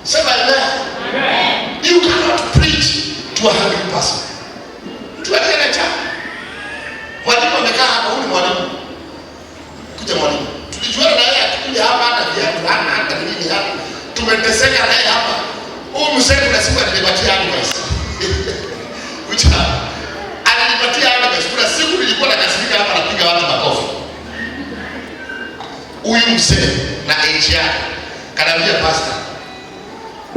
Sema amen. You cannot preach to a hungry person. Mtu aliye na njaa. Mwalimu amekaa hapa, huyu ni mwalimu. Kuja mwalimu. Tulijuana na yeye akikuja hapa hata viatu hana, hata nini hana. Tumeteseka naye hapa. Huyu mzee kuna siku alinipatia advice. Kuja. Alinipatia advice. Kuna siku nilikuwa nakasirika hapa, napiga watu makofi. Huyu mzee na age yake kanaambia, "Pastor,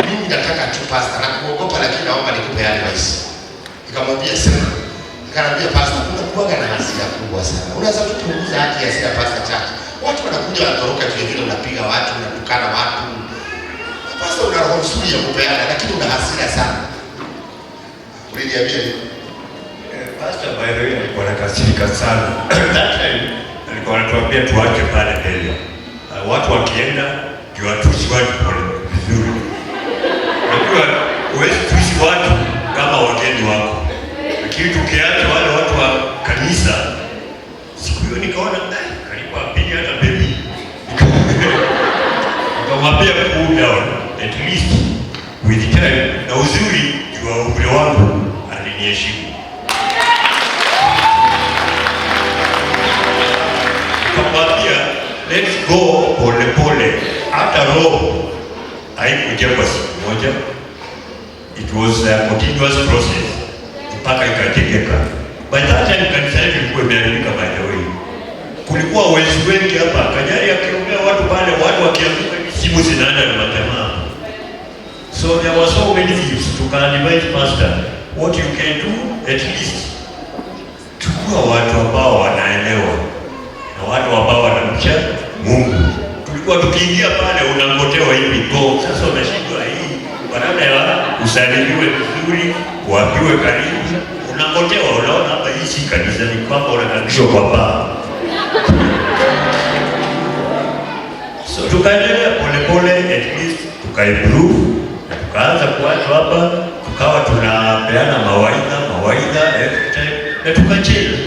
mimi nataka tu, pastor, na kuogopa, lakini naomba nikupe advice." Nikamwambia, "Sema." Akaniambia, "Pastor, unakuwaga na hasira kubwa sana. Unaweza kupunguza haki ya hasira, pastor, church. Watu wanakuja wanatoroka vile vile, unapiga watu, unatukana watu. Pastor, una roho nzuri ya kupeana, lakini una hasira sana." Uliniambia nini? Pastor, by the way, alikuwa anakasirika sana. That time alikuwa anatuambia tuache pale mbele. Watu wakienda ndio watusi watu pole vizuri. Unajua huwezi tusi watu kama wageni wako. Lakini tukiacha wale watu wa kanisa, siku hiyo nikaona karibu apige hata baby. Nikamwambia cool down at least with time, na uzuri juu wa umri wangu aliniheshimu. Nikamwambia, "Let's go pole pole." Hata roho haikujengwa siku moja, it was a continuous process mpaka ikajengeka. By that time kanisa yetu ilikuwa imeharibika, by the way. Kulikuwa wezi wengi hapa, Kanyari akiongea watu pale, watu wakianguka hivi, simu zinaenda na majamaa. So there were so many thieves. Tukaadvise pastor, what you can do, at least chukua watu ambao wanaelewa na watu ambao wanamcha Mungu. Tulikuwa tukiingia pale unangotewa hivi go. Sasa unashindwa hii, badala ya usalimiwe vizuri, uambiwe karibu, unangotewa. Unaona hapa hii si kanisa, ni kwamba unakaribishwa kwa baa. So tukaendelea polepole, at least tukaimprove na tukaanza kuachwa hapa, tukawa tunapeana mawaidha mawaidha every time na tukachange.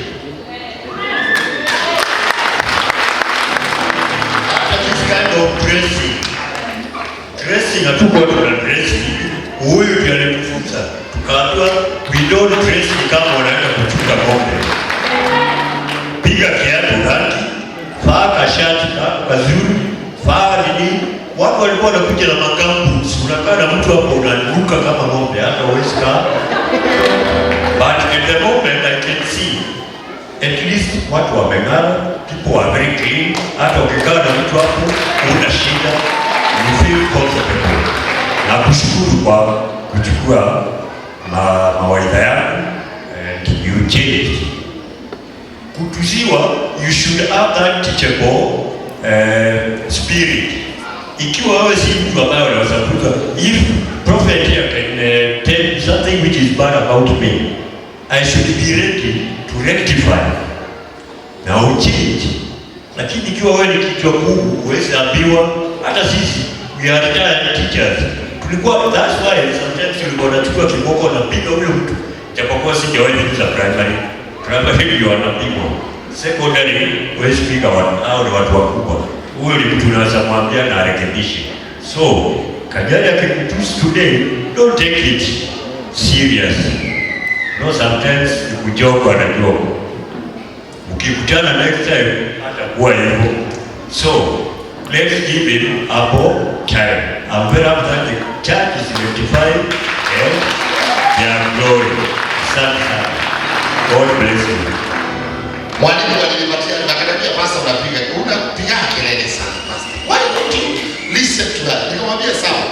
Hata this kind of dressing, hatukuwa tuna dress hivi. Huyu ndiye alitufunza, tukaambiwa we don't dress ni kama unaenda kuchunga ng'ombe. Piga kiatu rangi, vaa kashati kako kazuri, vaa nini. Watu walikuwa wanakuja na magumboots, unakaa na mtu hapo unanuka kama ng'ombe, hata huwezi kaa. But at the moment I can see at least watu wameng'ara, people are very clean. Hata ukikaa na mtu hapo una shida, you feel comfortable. Na kushukuru kwa kuchukua mawaidha yangu and you changed. Kutusiwa, you should have that teachable spirit. Ikiwa wewe si mtu ambaye unaweza kuta, if prophet here can tell something which is bad about me, I should be ready to rectify na uchange. Lakini ikiwa wewe ni kichwa gumu, huwezi ambiwa. Hata sisi we are retired teachers, tulikuwa, that's why sometimes tulikuwa tunachukua kiboko na piga huyo mtu, japokuwa sijawahi kuza primary. Primary ndio wanapigwa, secondary huwezi piga watu, hao ni watu wakubwa. Huyo ni mtu unaweza mwambia na arekebishe. So Kanyari akikutusi today, don't take it serious. No, sometimes ni kujoke, anajoke. Mkikutana next time hatakuwa hivyo. So let's give him ample time. I'm very happy that the church is rectifying and they are growing. Asante sana. God bless you. Mwalimu alinipatia, akaniambia, "Pastor, unapiga kelele sana, pastor. Why don't you listen to that?" Nikamwambia sawa.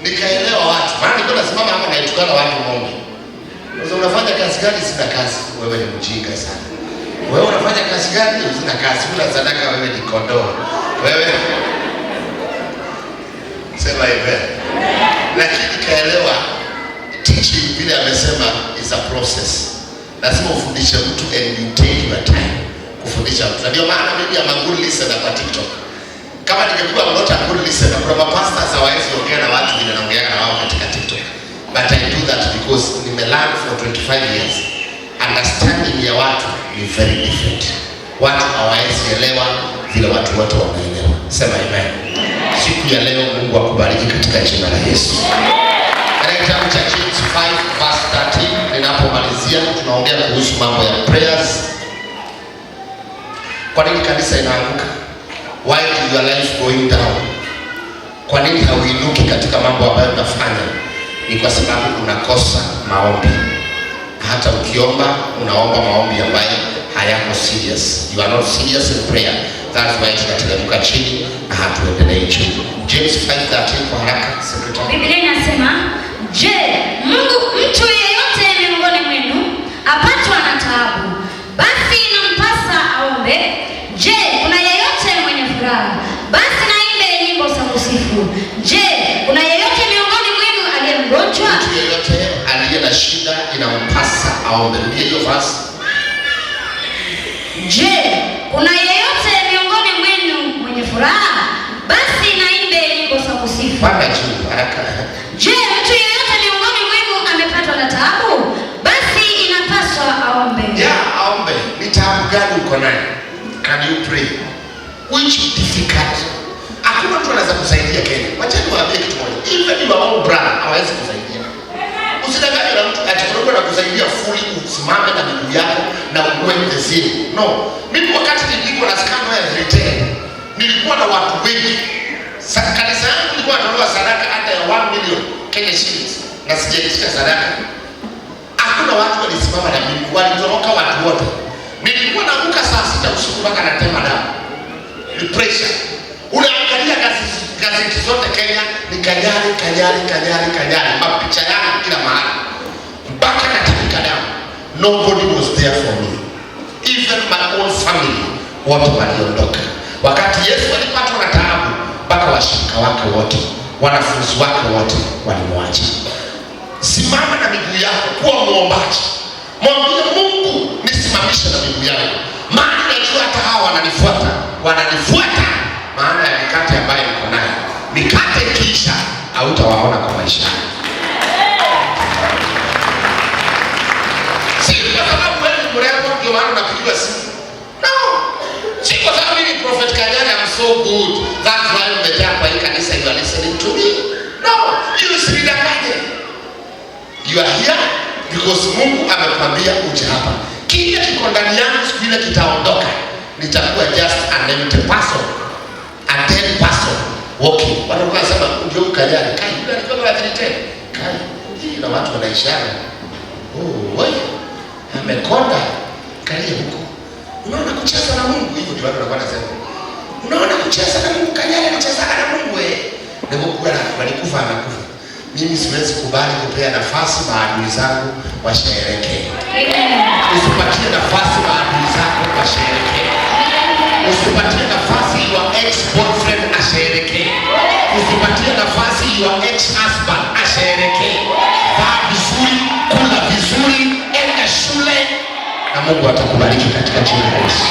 Nikaelewa watu. Maana nilikuwa nasimama hapa naitukana watu ng'ombe. Sasa unafanya kazi gani? Sina kazi. Wewe ni mjinga sana. Wewe unafanya kazi gani? Sina kazi. Una sadaka, wewe ni kondoo. Wewe sema amen. Lakini nikaelewa teaching, vile amesema, is a process. Lazima ufundishe mtu and you take your time kufundisha mtu. Na ndio maana mimi am a good listener kwa TikTok. Kama ningekuwa not a good listener, kuna mapastors hawawezi ongea na watu vile naongea na wao katika TikTok. But I do that because nimelearn for 25 years. Understanding ya watu ni very different. Watu hawawezi elewa vile watu wote wanaelewa. Sema amen. Siku ya leo Mungu akubariki. jina la Yesu. Katika kitabu cha James 5 verse 13, ninapomalizia, tunaongea kuhusu mambo ya prayers. Kwa nini kanisa inaanguka? Why do your life going down? Kwa nini hauinuki katika mambo ambayo unafanya? Ni kwa sababu unakosa maombi. Hata ukiomba, unaomba maombi ambayo hayako serious. You are not serious in prayer. That's why tunateremka chini na hatuendelei juu. James 5:13 kwa haraka, secretary. Biblia inasema, je, Mungu mtu yeyote miongoni mwenu apatwa na taabu, basi inampasa aombe. Je, kuna yeyote mwenye furaha? Basi na aimbe nyimbo za kusifu. Je, kuna yeyote miongoni mwenu aliye mgonjwa? Mtu yeyote aliye na shida inampasa aombe. Rudia hiyo verse. Je, kuna yeyote miongoni mwenu mwenye furaha? Basi na aimbe nyimbo za kusifu. Panda juu haraka. Je, mtu yeyote miongoni mwenu amepatwa na taabu? Basi inapaswa aombe. Yeah, aombe. Ni taabu gani uko nayo? Can you pray? Which difficult? Hakuna mtu anaweza kusaidia Kenya. Wacha niwaambie kitu moja. Even your own brother hawezi kusaidia. Usidanganywe na mtu ati kuna mtu anakusaidia fully usimame na miguu yako na uwe the same. No. Mimi wakati nilipigwa na scandal ya 310, nilikuwa na watu wengi. Kanisa yangu ilikuwa natoa sadaka hata ya 1 million Kenya shillings na sijaitisha sadaka. Hakuna watu walisimama na mimi, walitoroka watu wote. Nilikuwa naamka saa 6 usiku mpaka natema damu. Ni pressure. Unaangalia gazeti zote Kenya ni Kanyari, Kanyari, Kanyari, Kanyari, mapicha yangu kila mahali mpaka natapika damu. Nobody was there for me. Even my own family wote waliondoka. Wakati Yesu alipatwa na taabu, mpaka washirika wake wote, wanafunzi wake wote walimwacha. Simama na miguu yako, kuwa muombaji. Mwambie Mungu, nisimamishe na miguu yangu, maana najua hata hawa wananifuata, wananifuata maana ya mikate ambayo niko nayo. Mikate ikiisha, hautawaona kwa maisha yako. Si kwa sababu wewe ni mrembo ndio maana unapigiwa simu. No. Si kwa sababu mimi Prophet Kanyari I'm so good. That's why umejaa kwa hii kanisa, you are listening to me. No, you usidanganye. You are here because Mungu amekwambia uje hapa. Kile kiko ndani yangu siku ile kitaondoka. Nitakuwa just an empty person. A dead person walking. Watu wanasema ndio Kanyari. Kai, yule alikuwa kwa 310. Kai, hii na watu wanaishana. Oh, wewe amekonda, kalia huko. Unaona kucheza na Mungu hivyo ndio watu wanakuwa wanasema. Unaona kucheza na Mungu, Kanyari anacheza na Mungu eh. Ndio kwa walikufa anakufa. Mimi siwezi kubali kupea nafasi maadui zangu washerehekee. Usipatie nafasi maadui zako washerehekee. Usipatie nafasi your ex boyfriend asherehekee. Usipatie nafasi your ex husband asherehekee. Vaa vizuri, kula vizuri, enda shule na Mungu atakubariki katika jina la Yesu.